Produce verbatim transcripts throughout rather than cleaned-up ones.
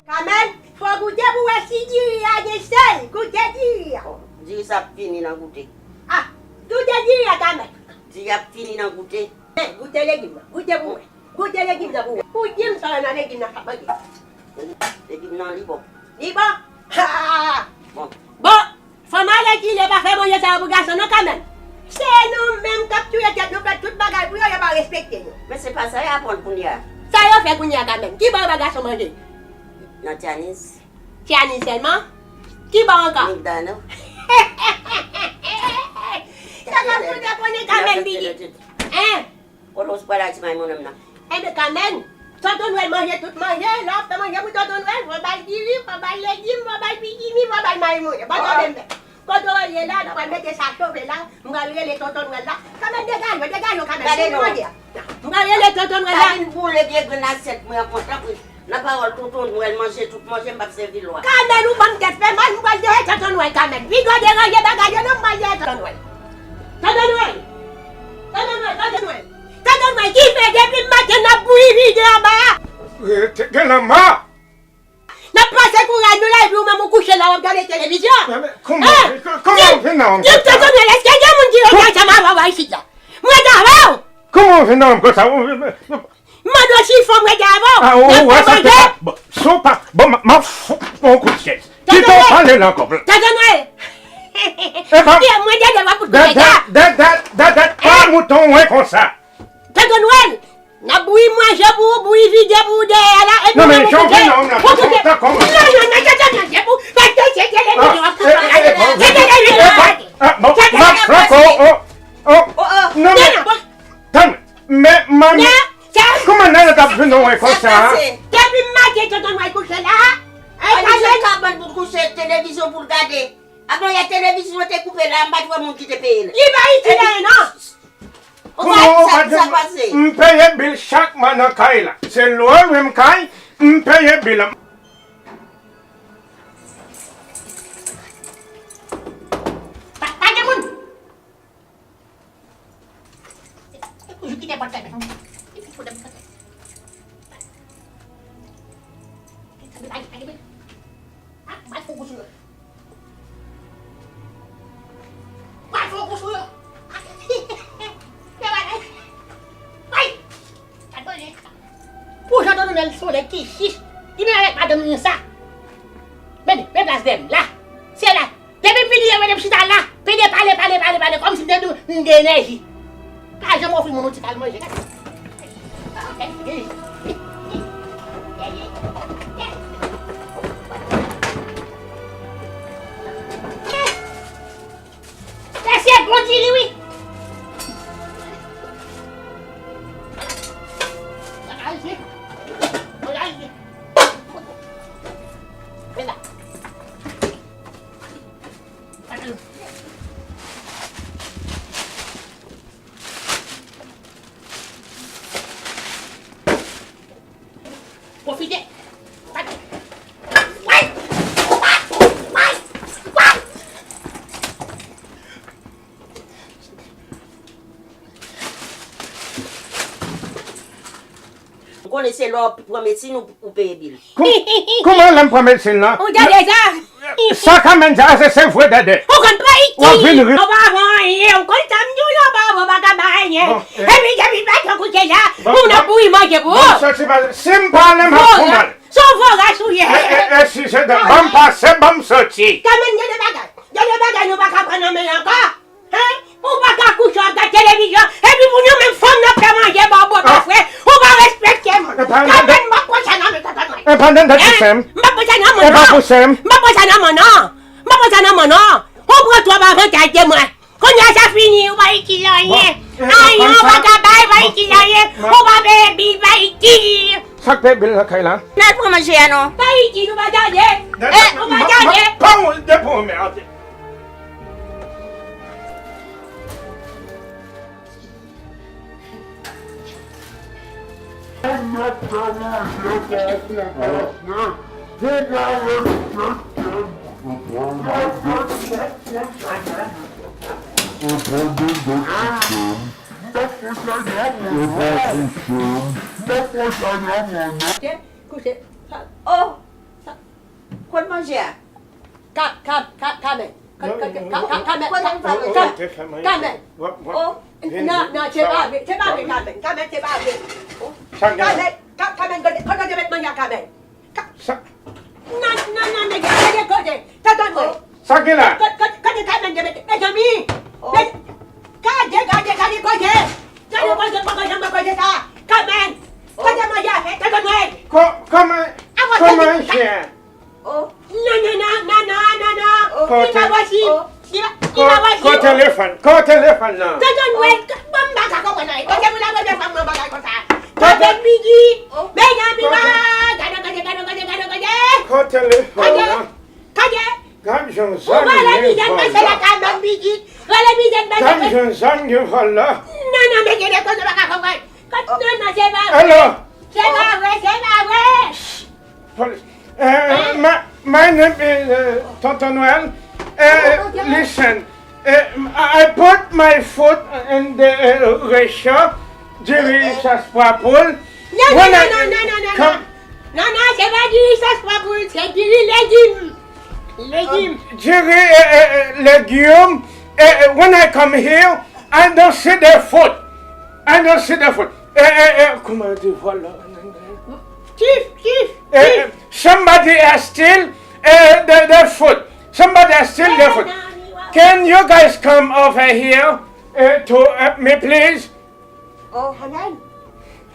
Kamèn, fò goute pou wè si diri a gen sèl. Goute diri a. Bon, diri sa ap fini nan goute. Ah, goute diri a, Kamèn. Diri ap fini nan goute. Men, goute legim nan. Goute pou wè. Goute legim nan pou wè. Ou di m sa nan legim nan k ap manje. Legim nan li bon. Li bon? Ha! Bon. Bon, fanm ale ki le pa fè manje sa yo pou gason non, Kamèn. Se nou menm k ap touye tèt nou, fè tout bagay pou yo, yo pa respekte nou. Men se pa sa y aprann kounye a. Sa yo fè kounye a, Kamèn? Ki bò yo ba gason manje? Nan tyanis. Tyanis sèlman? Ki bò ankò? Migdal, non? Sa k ap fout dekonnen, Kamèn, bigi. Hein? Kote w pral ak ti maymoun nan? Enben, Kamèn, Tonton Nwèl manje tout manje, lè w ap fè manje pou Tonton Nwèl, fò w ba l diri, fò w ba l legim, fò w ba l pitimi, fò w ba l maymoun. Bon, tande m byen. Kote w ye la, nou pral mete sa chofe la, m pral rele Tonton Nwèl la. Kamèn, degaje w, degaje w, Kamèn. Gade non. M pral rele Tonton Nwèl la. Pa vin boule vye grenn asyèt mwen an kontan, wi. Nan pawòl Tonton Nwèl manje tout manje, m p ap sèvi lwa. Kamèn, ou ban m tèt fè mal, m pral dèyè Tonton Nwèl, Kamèn. Piga w deranje bagay yo non, m pral dèyè Tonton Nwèl. Tonton Nwèl! Tonton Nwèl, Tonton Nwèl! Tonton Nwèl, ki fè depi maten n ap bouyi vide anba a? Rete gen lanmò! N ap pase kouraj nou la, epi ou menm ou kouche la, w ap gade televizyon. Men, men, kòman, kòman w vin nan yon konsa? Tonton Nwèl, èske gen moun ki rete ansanm avè w isit la? Mwen avè w! Kòman w vin nan yon konsa? M mande w si fò m rete avè w. Ah, ou wè sa te pa. Bon, si w pa, bon, m ap fout yon kout chèz. Kite w pale la ankò. Tonton Nwèl! Epa, mwen dèdè w ap fout kout chèz la. Dèdè, dèdè, dèdè, pa mouton w wè konsa. Tonton Nwèl! N ap bouyi manje pou ou, bouyi vide pou ou dèyè la, epi non, men jan w vin nan, nan, nan, nan, Tonton Nwèl, se televizyon w ap gade. Se televizyon w ap gade. Ah, bon, m ap frape w, oh, oh, non, men, tann, men, manmi, kòman nèg la t ap vin nan wè konsa, hein? Depi maten Tonton Nwèl kouche la, ay, Kamèn. Kabann pou l kouche, televizyon pou l gade. Avan yè televizyon te koupe la, m pa t wè moun ki te peye l. Li pa itil anyen, non. Kòman ou pa di m, m peye bil chak mwa nan kay la? Se lwe wi m kay, m peye bil. Pa, pa gen moun. Toujou kite pòt fèmen. Ki ti pwoblèm sa? Ay, ay, ay. Ah, m al fè yon kou sou yo. M al fè yon kou sou yo. Yo bagay. Ay! Gad manje. Pou jan Tonton Nwèl se yon nèg ki chich. Li menm avèk madanm li sa. Men, men plas dèyè m la. Se la. Depi m vini, yo mete m chita la, pede pale, pale, pale, pale, kòmsi m te di w m gen enèji. Pa janm ofri moun yon ti kal manje. Sa se bon diri wi. Bagay isit. Bagay isit. Men la. Pwofite. M konnen se lè w pran medsin ou, ou peye bil. Kou-, kouman lè m pran medsin lan? Ou tande sa? Sa Kamèn di a, se, se vre dèdè. Ou konn pa itil. W ap vin ri. Ou pa van anyen. Ou konn sa m di w la, ou pa van, ou pa ka bay anyen. Bon, eh. Epi depi maten kouche la, bon, moun ap bouyi manje pou ou. Bon, soti pa, si m pa ale, m ap fè w mal. Se yon voras ou ye. E, e, e, si se de, ban m pase, ban m soti. Kamèn, gen de bagay. Gen de bagay nou pa ka pran nan men l ankò. Hein? Ou pa ka kouche w ap gad televizyon, epi pou nou menm fanm n ap fè manje ba w bò pa frè, ou pa respekte moun. Kanmenm, m p ap pran sa nan men Tonton Nwèl. Hein? M p ap pran sa nan men w non. M p ap pran sa nan men w non. M p ap pran sa nan men w non. Ou pran twòp avantaj de mwen. Kounye a sa fini, ou pa itil anyen. Anyen, ou pa ka bay, pa itil anyen. Ou pa peye bil, pa itil. Sa k peye bil nan kay la? N al pran manje a non. Pa itil, ou pa tande. Eh, ou pa tande. Pa ou, depi ou merde. Moun nan fè manje pa w konn pa frè. Ou pa respekte m. Ou pa respekte m. M p ap pran sa nan men w non. Ou pa kouche m. M p ap pran sa nan men w non. Kouche. Oh! Kot manje a? Ka, ka, ka, Kamèn. Ka, ka, ka, ka, ka, Kamèn. Kote m fè manje a? Kamèn. Kamèn. Oh. Nan, nan, se pa vre, se pa vre, Kamèn. Kamèn, se pa vre. Kamèn, ka, Kamèn, kote, kote w te met manje a, Kamèn? Ka, nan, nan, nan, nèg, gade kote. Tande mwen. Sa gen la? Kote, kote, kote Kamèn te mete? Mezanmi. Gade, gade, gade kote. Gade kote, poko janm kote sa. Kamèn. Kote manje a fèt? Tande mwen. Kòman, kòman, kòman jen? Oh. Non, non, non, non, non, non, non. Oh. Li pa posib. Oh. Li pa, li pa posib. Kò telefòn, kò telefòn nan. Tonton Nwèl, k-, bon, m pa ka konprann anyen. Kote moun ap rele fanm nan bagay konsa? Kote Kamèn Bidji. Oh. Men nan mi pa. Gade, gade, gade, gade, gade, gade. Kò telefòn nan. Gade. Gade jan zanmi rele mizè pase la Kamèn Bidji. Rele mizè pase. Gade jan zanmi vòlò. Non, non, men gen de koze m pa ka konprann. Kot, non, non, se pa vre. Hello. Se pa vre, se pa vre. Police. Uh, my, my name is uh, Tonton Noël. Uh, listen, uh, I I put my foot in the uh, ratio, diri sòs pwa poul. Non, non, non, non, non, non, non. Non, non, se pa diri sòs pwa poul, se diri legim. Legim. Diri, uh, uh, legim. Uh, uh, when I come here, I don't see the foot. I don't see the foot. Eh, eh, eh, kòman yo di vòlò an anglè? Thief, thief, thief. Eh, eh, somebody else steal eh, the, the foot. Somebody else steal the foot. Can you guys come over here eh, to help me, please? Oh, Hanan.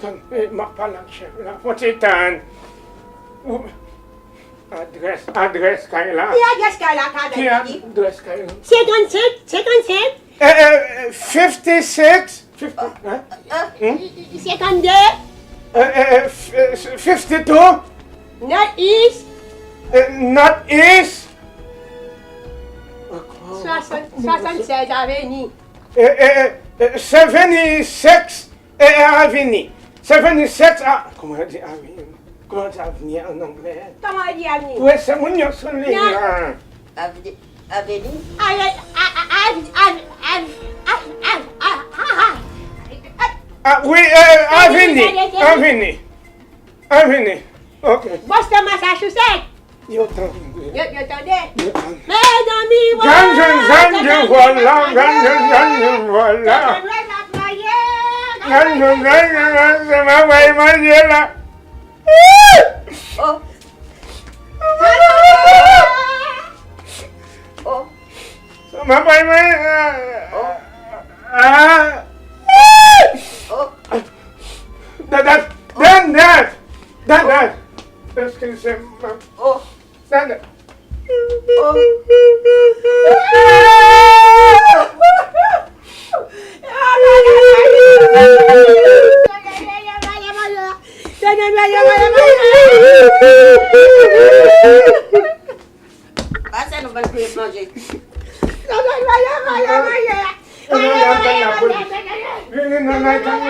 Tann, eh, m ap pale ak chèf la. Fon ti tann. Ou, adrès, adrès kay la. Ki adrès kay la, Kamèn? Ki adrès kay la? Senkannsenk, senkannsenk. Eh, eh, fifty-six. Fifty, hein? Senkannde. Eh, eh, eh, f- eh, fifty-two. North East. Eh, North East. Swasann- swasannsèz Aveni. Eh, eh, eh, eh, seventy-six. E, e, avni. Seventy-six a, kòman yo di avni? Kòman yo di avni an anglè? Kòman yo di avni? Wi, se moun yo sou liy la. Avni, avni? Ave, a, a, avni, avni, avni, avni, a, a, a, a, a. Ah, wi, e, avni, avni, avni. Ok. Boston, Massachusetts. Yo tande. Yo, yo tande. Yo tande. Mezanmi, vòlò! Grann zanzann di vòlò, grann zanzann di vòlò. Grann zanzann di vòlò, se mwen bay manje la. Oh. Oh. Mwen bay manje la. Oh. Ah. Oh. Dandan, dandan, dandan. Eskize mwen. Oh. Dandan. Oh. Pase nou bann kriyè manje. Vini nan men tann.